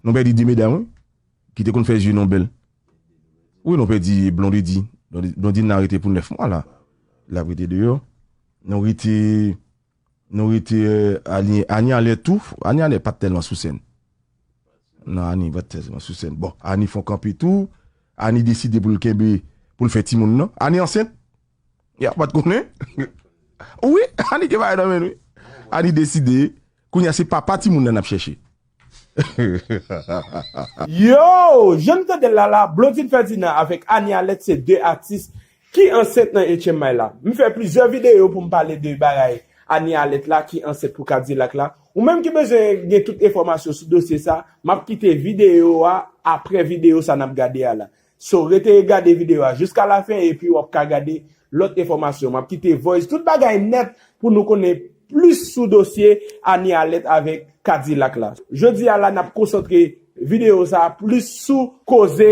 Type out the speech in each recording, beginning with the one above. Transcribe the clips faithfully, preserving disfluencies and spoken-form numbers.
Nou pèdi de medam, wi, ki te konn fè zye nou bèl. Wi, nou pèdi Blondedy. Blondedy, Blondedy nan rete pou nèf mwa la. L ap rete deyò. Nou rete, nou rete, eh, Annie, Annie Allet tou. Annie Allet pa t tèlman sou sèn. Non, Annie pa t tèlman sou sèn. Bon, Annie fè kanpe tou. Annie deside pou l kenbe, pou l fè timoun nan. Annie ansent. Ya, pa t konnen. Wi, Annie gen bagay nan men l, wi. Annie deside, kounye a se papa timoun nan n ap chèche. Yo, jan nou tande l la la, Blondine Ferdinand avèk Annie Allet se de atis ki ansent nan H M I la. M fè plizyè videyo pou m pale de bagay Annie Allet la ki ansent pou Kadilak la. Ou menm ki bezwen gen tout enfòmasyon sou dosye sa, m ap kite videyo a apre videyo sa n ap gade a la. So, rete gade videyo a jiska lafen epi w ap ka gade lòt enfòmasyon. M ap kite voice tout bagay nèt pou nou konnen plis sou dosye Annie Allet avèk Kadilak la. Jodi a la, n ap konsantre videyo sa a plis sou koze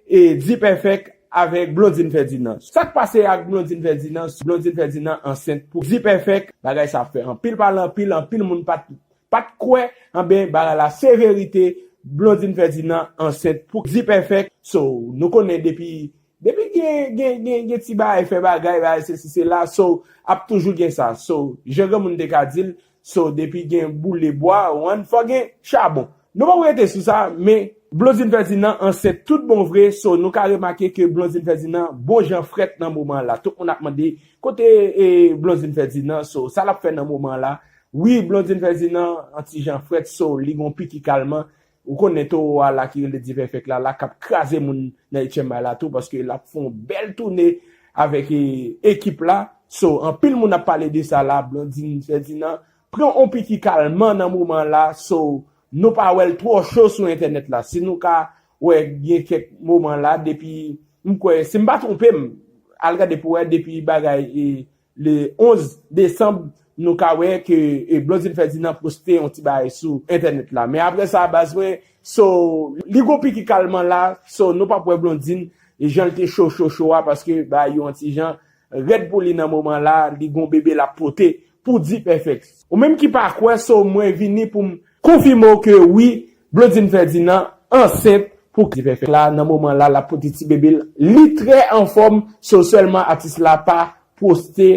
e D-Perfect avèk Blondine Ferdinand. Sa k pase ak Blondine Ferdinand? Blondine Ferdinand ansent pou D-Perfect. Bagay sa ap fè anpil pale anpil, anpil moun pa t pa t kwè, anben, bagay la se verite, Blondine Ferdinand ansent pou D-Perfect. So, nou konnen depi, depi gen, gen, gen, gen ti bagay, fè bagay, bagay, sesi, sela, so, ap toujou gen sa. So, jan granmoun te ka di l, so, depi gen boule bwa, ou konprann, fò gen chabon. Nou pap rete sou sa, men Blondine Ferdinand ansent tout bon vre, so, nou ka remake ke Blondine Ferdinand bon jan frèt nan moman la. Tout moun ap mande, kote e, Blondine Ferdinand, so, sa l ap fè nan moman la? Wi, Blondine Ferdinand, an ti jan frèt, so, li gon piki kalman. Ou konnen towo a la ki rele D-Perfect la, la k ap kraze moun nan H M I la tou, paske l ap fè yon bèl toune avèk e, ekip la. So, anpil moun ap pale de sa la, Blondine Ferdinand pran yon piki kalman nan moman la, so, nou pa wè l twò cho sou entènèt la. Si nou ka wè gen kèk moman la, depi, m kwè, si m pa twonpe m, al gade pou wè depi bagay e, le onz desanm, nou ka wè ke e, Blondine Ferdinand poste yon ti bagay sou entènèt la. Men apre sa, baz mwen, so, li gon piki kalman la, so, nou p ap wè Blondine, e jan l te cho, cho, cho a, paske bagay yo yon ti jan rèd pou li nan moman la, li gon bebe l ap pote pou D-Perfect. Ou menm ki pa kwè, so, mwen vini pou m konfime w ke wi, Blondine Ferdinand ansent pou D-Perfect la, nan moman la, l ap pote ti bebe l, li trè anfòm, so sèlman atis la pa poste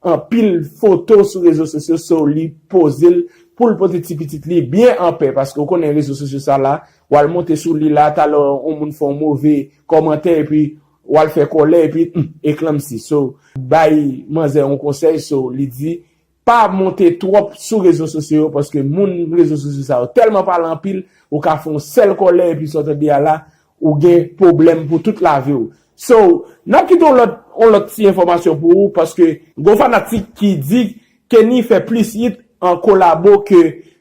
anpil foto sou rezo sosyo, so li poze l pou l pote ti pitit li byen anpè, paske w konnen rezo sosyo sa la, w al monte sou li la, talè yon moun fè yon move kòmantè, epi w al fè kòlè, epi, hmm, eklanmsi. So, bay manzè yon konsèy, so, li di, pa monte twòp sou rezo sosyo yo, paske moun rezo sosyo sa yo tèlman pale anpil, ou ka fè yon sèl kòlè, epi sa w tande a la, ou gen pwoblèm pou tout lavi w. So, n ap kite yon lòt, yon lòt ti enfòmasyon pou ou, paske gon fanatik ki di Kenny fè plis hit an kolabo ke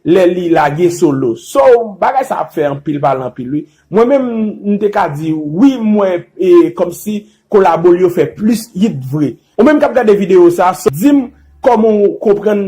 lè li lage solo. So, bagay sa ap fè anpil pale anpil, wi. Mwen menm, m te ka di, wi, m wè, e, kòmsi kolabo l yo fè plis hit vre. Ou menm k ap gade videyo sa, so, di m kòman w konprann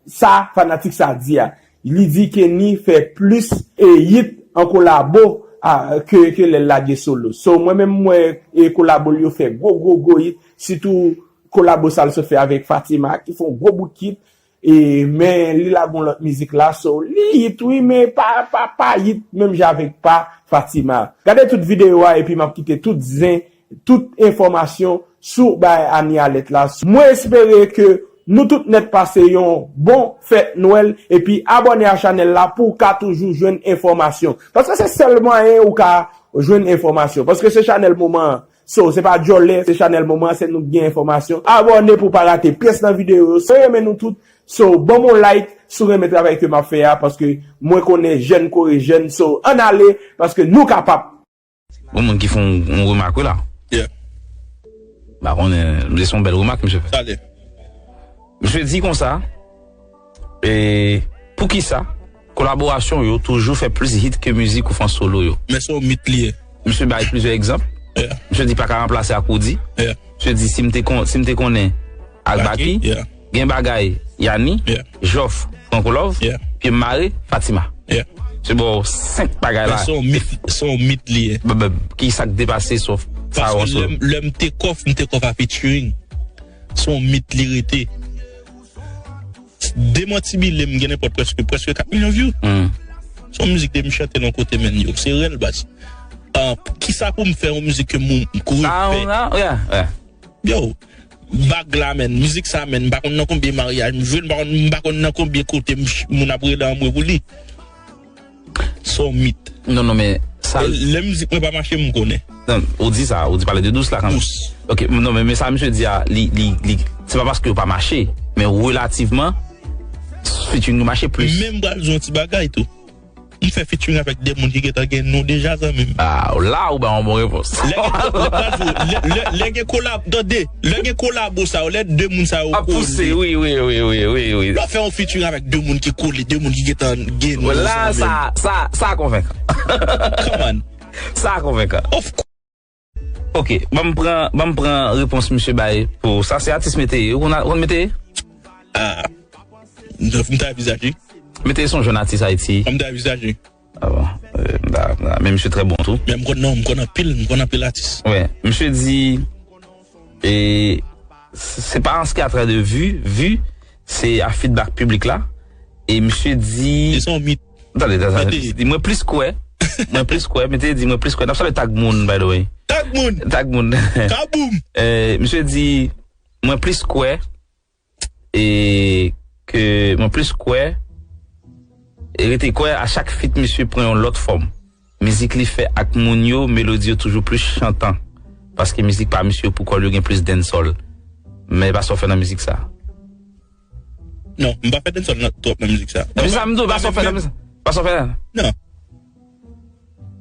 sa fanatik sa di a. Li di Kenny fè plis e, hit an kolabo a, ke, ke lè l lage solo. So, mwen menm, m wè e, kolabo l yo fè gwo, gwo, gwo hit. Sitou kolabo sa l sot fè avèk Fatima, ki fè yon gwo bout hit. E, men li lage yon lòt mizik la, so, li hit wi, men pa, pa, pa hit menm jan avèk pa Fatima. Gade tout videyo a, epi m ap kite tout zen, tout enfòmasyon sou bay Annie Allet la. Mwen espere ke nou tout nèt pase yon bon fèt Nwèl, epi abòne a chanèl la pou w ka toujou jwenn enfòmasyon. Paske se sèl mwayen ou ka jwenn enfòmasyon. Paske se chanèl moman an. So, se pa djòlè, se chanèl moman an, se nou k gen enfòmasyon. Abòne pou w pa rate pyès nan videyo yo. So, renmen nou tout. So, ban m yon like si w renmen travay ke m ap fè a, paske mwen konnen jèn kore jèn. So, ann ale, paske nou kapab. Gon moun ki fè yon, yon remak wi la. M pa konnen, se yon bèl remak misye fè. Misye di konsa, e, poukisa kolaborasyon w yo toujou fè plis hit ke mizik ou fè an solo yo? Men se yon mit li ye. Misye bay plizyè egzanp. Misye di pa ka ranplase ak Roody. Misye di si m te kon, si m te konnen ak Baky, gen bagay Yani, Jòf, Franco Love, Pye m mare, Fatima. Se ba w senk bagay la. Se yon mit, se yon mit li ye. Bèbèb, ki sa k depase sou sa w an solo? Paske lè m, lè m take off, m take off a featuring. Se yon mit li rete. Demantibilem gen nenpòt prèske, prèske kat milyon view. Se yon mizik de m chante nan kote, men yo, se rèl baz. Ah, kisa pou m fè yon mizik ke moun kouri fè? Yo, bag la, men, mizik sa, men, m pa konn nan konbyen maryaj m jwe, m pa konn, m pa konn nan konbyen kote m ch- moun ap rele anmwe pou li. Se yon mit. Non, non, men sa. Lè mizik mwen pa mache, m konnen. Non, ou di sa, ou di pale de Dous la kanmenm. Dous. Ok, non, men, men sa misye di a, li, li, li, se pa paske yo pa mache, men relativman, featuring yo mache plis. Men m pral di yon ti bagay tou. M fè featuring avèk de moun ki gentan gen non deja, zanmi m. Ah, la ou ba yon bon repons. Lè gen, lè, lè, lè, lè gen kolab, tande, lè gen kolabo sa yo, lè de moun sa yo ap pouse, wi, wi, wi, wi, wi, wi. Lè w fè yon featuring avèk de moun ki kole, de moun ki gentan gen non, zanmi m. Sa, sa, sa konvenkan. Come on. Sa konvenkan. Of course. Ok, ban m pran, ban m pran repons misye bay pou sa. Se atis Meteye. Ou konn, ou konn Meteye? Ah, m ta vizaje. Meteye se yon jèn atis Ayiti. M ta vizaje. Ah bon. Euh, m ta, m ta, men misye trè bon tou. Men m konn, non, m konn anpil, m konn anpil atis. Wi, misye di, e, se pa an ce qui a trait de vue, vue, se a feedback piblik la. E misye di. E se yon mit. Tande, tande, tande. Misye di, mwen plis kwè. Mwen plis kwè. Meteye di, mwen plis kwè. N ap salye Tag Moun, by the way. Tag Moun. Tag Moun. Kaboum. Eh, misye di, mwen plis kwè. E ke mwen plis kwè. E rete kwè, a chak feat, misye pran yon lòt fòm. Mizik li fè ak moun yo, melodi yo toujou plis chantan. Paske mizik pa misye pou kòl yo gen plis dancehall. Men e pa sa w fè nan mizik sa. Non, m pa fè dancehall nan, twòp nan mizik sa. Epi sa m di w, pa sa w fè nan mizik. Pa sa w fè. Non.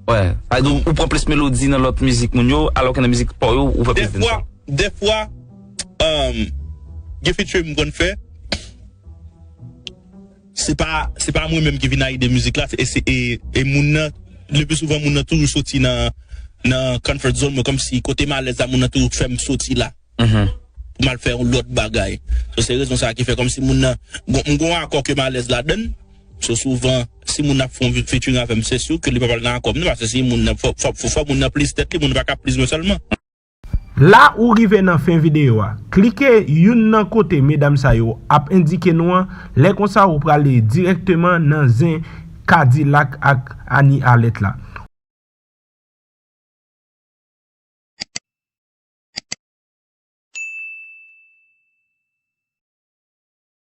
Wi, sa vle di ou, ou pran plis melodi nan lòt mizik moun yo, alò ke nan mizik pa w yo, ou fè plis dancehall. Dèfwa, dèfwa, um, gen featuring m konn fè, se pa, se pa mwen menm ki vin ak ide mizik la, se, e, se, e, e moun nan, le pli souvan moun nan toujou soti nan, nan comfort zone mwen, kòmsi kote m alèz la, moun nan toujou fè m soti la. Pou m al fè yon lòt bagay. So, se rezon sa a ki fè kòmsi moun nan, gon, m gon akò ke m alèz ladann. So, souvan, si moun nan ap fè yon featuring avè m, se si ke li p ap al nan akò m, non, paske si moun nan, fò, fò, fò, fò moun nan please tèt li, moun nan pa ka please mwen sèlman. La ou rive nan fen videyo a. Klike youn nan kote medam sa yo ap endike nou an, lè konsa ou prale dirèkteman nan zen Kadilak ak Annie Arlette la.